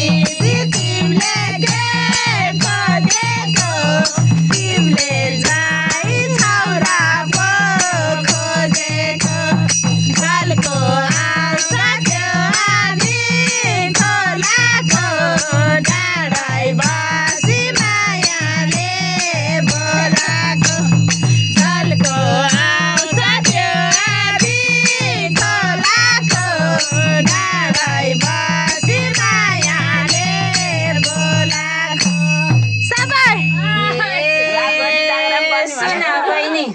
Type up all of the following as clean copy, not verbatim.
दिदी तिमीले के खोजेको तिमीले चाहिँ छौरा पो खोजेको झल्को आउँछ त्यो आधी खोलाको डाँडै बसी मायाले बोलाको झल्को आउँछ त्यो आधी खोलाको डाँडै बसी मायाले बोलाको सबै सुन बहिनी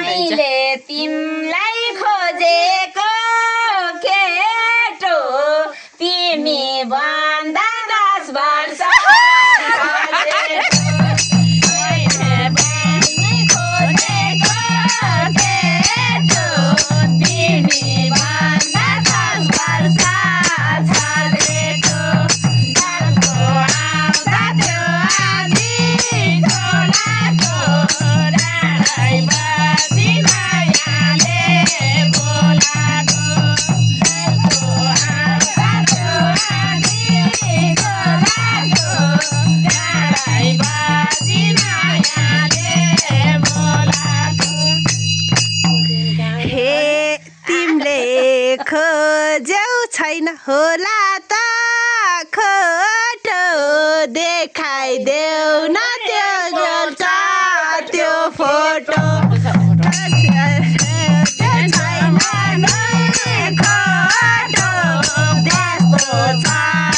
मैले तिमीलाई खोजेको केटो तिमी भन्दा 10 वर्ष खोजेको केटो तिमी भन्दा 10 वर्ष छलेको झल्को आउँछ त्यो आधी खोलाको डाँडै बसी मायाले बोलाको झल्को आउँछ त्यो आधी खोलाको डाँडै बसी मायाले बोलाको हे तिमीले खोज्यौ छैन होला त खोटो देखाइदेऊ न त्यो गर्छ त्यो फोटो छैन नै खोटो त्यस्तो छ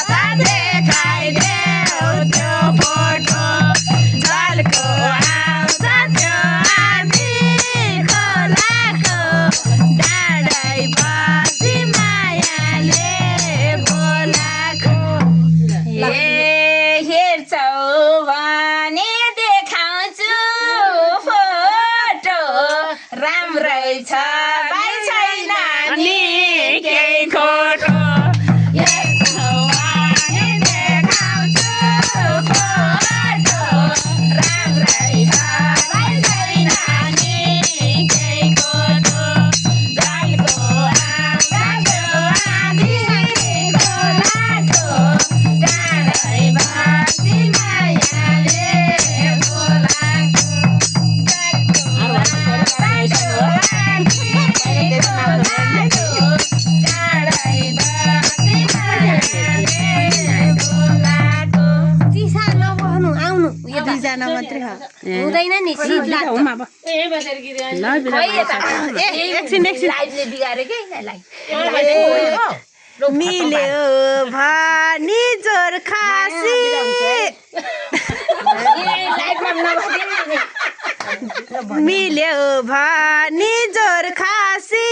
त देखाइदेऊ त्यो फोटो झल्को आउँछ त्यो आधी खोलाको डाँडै बसी मायाले बोलाको हेर्छौ भने देखाउँछु फोटो राम्रै छ भाइ छैन नि केही खोटो हेर्छौ भने देखाउँछु फोटो राम्रै छ भाइ छैन नि केही खोटो झल्को आउँछ त्यो आधी खोलाको डाँडै बसी मायाले बोलाको चिसा नबस्नु आउनु यो दुईजना मात्रै हो हुँदैन नि शीत लाग्छ एकछिन लाइटले बिगारे के यसलाई मिल्यो भनी जोर खासी मिल्यो भनी जोर खासी